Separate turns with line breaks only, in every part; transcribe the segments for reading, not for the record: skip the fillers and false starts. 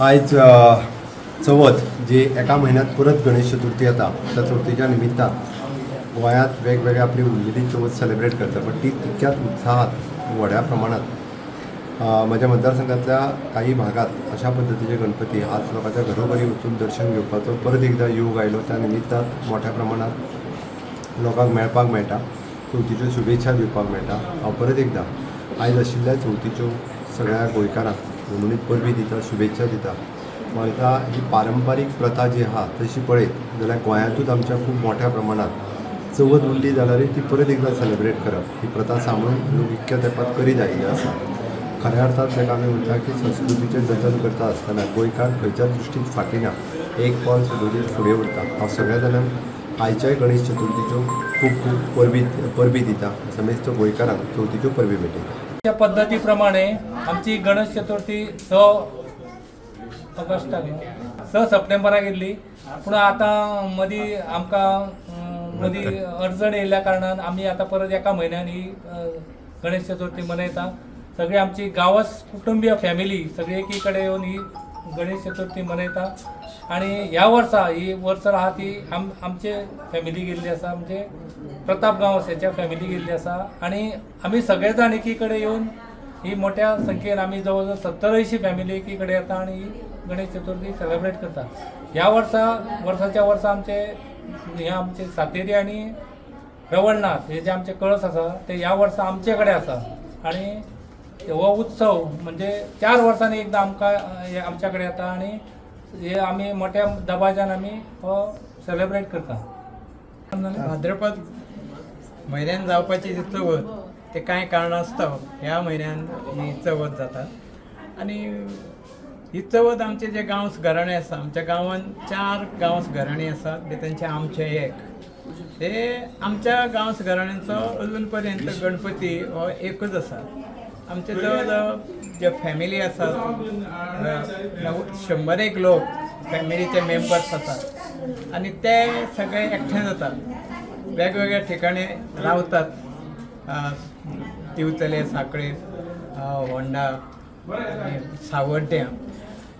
आयज चवथ जी एका म्हयन्यांत परत गणेश चतुर्थी येता त्या चवथीच्या निमित्तान गोंयांत वेगवेगळे आपली उरलेली चवथ सेलिब्रेट करता, पण ती तितक्याच उत्साहात व्हड्या प्रमाणात म्हज्या मतदारसंघातल्या काही भागात अशा पद्दतीचे गणपती आज लोकांच्या घरोघरी वचून दर्शन घेवपाचो परत एकदा योग आयलो. त्या निमित्तान मोठ्या प्रमाणात लोकांक मेळपाक मेळटा, चवथीच्यो शुभेच्छा दिवपाक मेळटा. हांव परत एकदा आयज आशिल्ल्या चवथीच्यो सगळ्या गोंयकारांक म्हणून परबी दिता, शुभेच्छा दिता. म्हाका ही पारंपारीक प्रथा जी आहा तशी पळयत जाल्यार गोंयांतूच आमच्या खूब मोठ्या प्रमाणात चवथ उरली जाल्यारूय ती परत एकदा सेलिब्रेट करप ही प्रथा सांबाळून लोक इतक्या तेंपार करीत आयिल्ली आसा. खऱ्या अर्थान ताका आमी म्हणटा की संस्कृतीचें जतन करता आसतना गोंयकार खंयच्याच दृश्टीन फाटीं ना, एक पावल सुद्दां फुडें उरता. हांव सगळ्या जाणांक आयच्याय गणेश चतुर्थीच्यो खूब खूब परबी दिता, समेस्त गोंयकारांक चवथीच्यो परबी भेटयता.
त्या पद्दती प्रमाणे आमची गणेश चतुर्थी 6 ऑगस्टाक 6 सप्टेंबराक येयल्ली, पूण आतां मदीं आमकां मदीं अडचण येयल्ल्या कारणान आमी आतां परत एका म्हयन्यान ही गणेश चतुर्थी मनयता. सगळी आमची गांवस कुटुंबीय फॅमिली सगळी एकी कडेन येवन ही गणेश चतुर्थी मनयता. आनी ह्या वर्सा ही वर्स आहा ती आमचे फॅमिली गेल्ली आसा, म्हणजे प्रताप गांवस हेच्या फॅमिली गेल्ली आसा. आनी आमी सगळे जाण एकी कडेन येवन ही मोठ्या संख्येन आमी जवळ जवळ 70-80 फॅमिली एकी कडेन येता आनी ही गणेश चतुर्थी सेलिब्रेट करता. ह्या वर्सा वर्साच्या वर्सा आमचे हे आमचे सातेरी आनी रवळनाथ हे जे आमचे कळस आसा ते ह्या वर्सा आमचे कडेन आसा. आनी हो उत्सव म्हणजे 4 वर्सांनी एकदां आमकां आमच्या कडेन येता आनी हे आमी मोठ्या दबाज्यान आमी हो सेलिब्रेट करता.
भाद्रपद म्हयन्यान जावपाची जी चवथ ते कांय कारणास्तव ह्या म्हयन्यान ही चवथ जाता. आनी ही चवथ आमचे जे गांवस घराणे आसा, आमच्या गांवांत 4 गांवस घराणी आसात, ते तेंचे आमचे एक ते आमच्या गांवस घराण्यांचो अजून पर्यंत गणपती हो एकूच आसा. आमचे जवळ जवळ जे फॅमिली आसात 100 लोक फॅमिलीचे मेंबर्स आसात आनी ते सगळे एकठांय जातात, वेगवेगळ्या ठिकाणी रावतात. दिवचले, साखळे, होंडा, सावड्ड्यां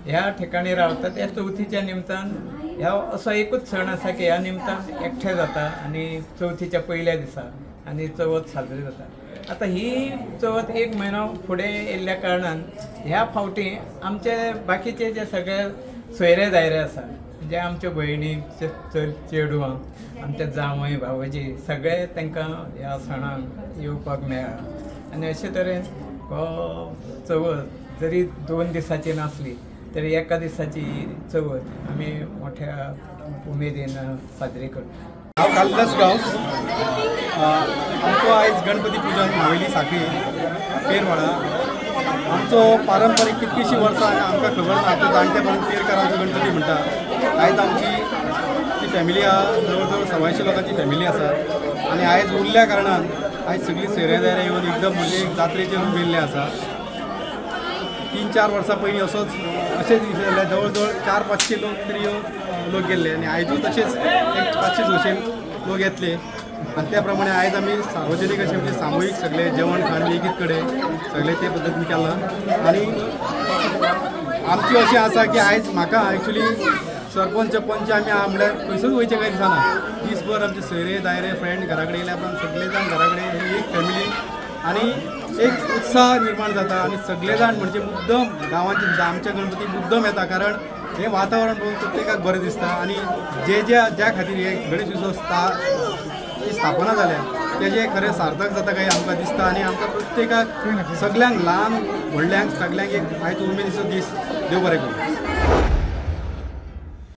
ह्या ठिकाणी रावतात. ह्या चवथीच्या निमतान ह्या असो एकूच सण आसा की ह्या निमतान एकठांय जाता आनी चवथीच्या पयल्या दिसा आनी चवथ साजरी जाता. आतां ही चवथ एक म्हयनो फुडें येयल्ल्या कारणान ह्या फावटी आमचे बाकीचे जे सगळे सोयरे दायरे आसा, म्हणजे आमच्यो भयणी, चेडवां, आमचे जांवय, भावजी सगळे तांकां ह्या सणाक येवपाक मेळ्ळा. आनी अशे तरेन हो चवथ जरी 2 दिसाची नासली तरी एका दिसाची ही चवथ आमी मोठ्या उमेदीन साजरी करता.
हांव कालिदास गांवस. आमचो आयज गणपती पुजन मावेली साखळी पेरवाडा. आमचो पारंपारीक कितकीशीं वर्सां आमकां खबर ना, आतां जाणटेपणान पेरकारांचो गणपती म्हणटा. आयज आमची ती फॅमिली आहा, जवळ जवळ 125 लोकांची फॅमिली आसा आनी आयज उरल्या कारणान आयज सगळीं सोयऱ्या दायऱ्या येवन एकदम म्हणजे एक जात्रेचें रूप येयल्लें आसा. 3-4 वर्सां पयलीं असोच अशेंच विशय जाल्ले, जवळ जवळ 400-500 लोक तरी येवन लोक गेल्ले आनी आयजूय तशेंच एक 500-600 लोक येतले. आनी त्या प्रमाणे आयज आमी सार्वजनीक अशें म्हणजे सामुहीक सगळे जेवण खाण एकीच कडेन सगळे ते पद्दतीन केलां. आनी आमची अशें आसा की आयज म्हाका एक्चुली सरपंच पंच आमी म्हणल्यार खंयसरूच वयचें कांय दिसना. दीसभर आमचे सोयरे दायरे फ्रेंड घरा कडेन येयल्या उपरांत सगळे जाण घरा कडेन एक फॅमिली आनी एक उत्साह निर्माण जाता आनी सगळे जाण म्हणजे मुद्दम गांवांचे सुद्दां आमच्या गणपती मुद्दम येता, कारण हें वातावरण पळोवन प्रत्येकाक बरें दिसता. आनी जे ज्या ज्या खातीर हे गणेश उत्सव स्थापना जाल्या तेजें खरें सार्थक जाता काय आमकां दिसता. आनी आमकां प्रत्येकाक सगल्यांक ल्हान व्हडल्यांक सगल्यांक एक आयज उमेदीचो दीस. देव बरें करूं.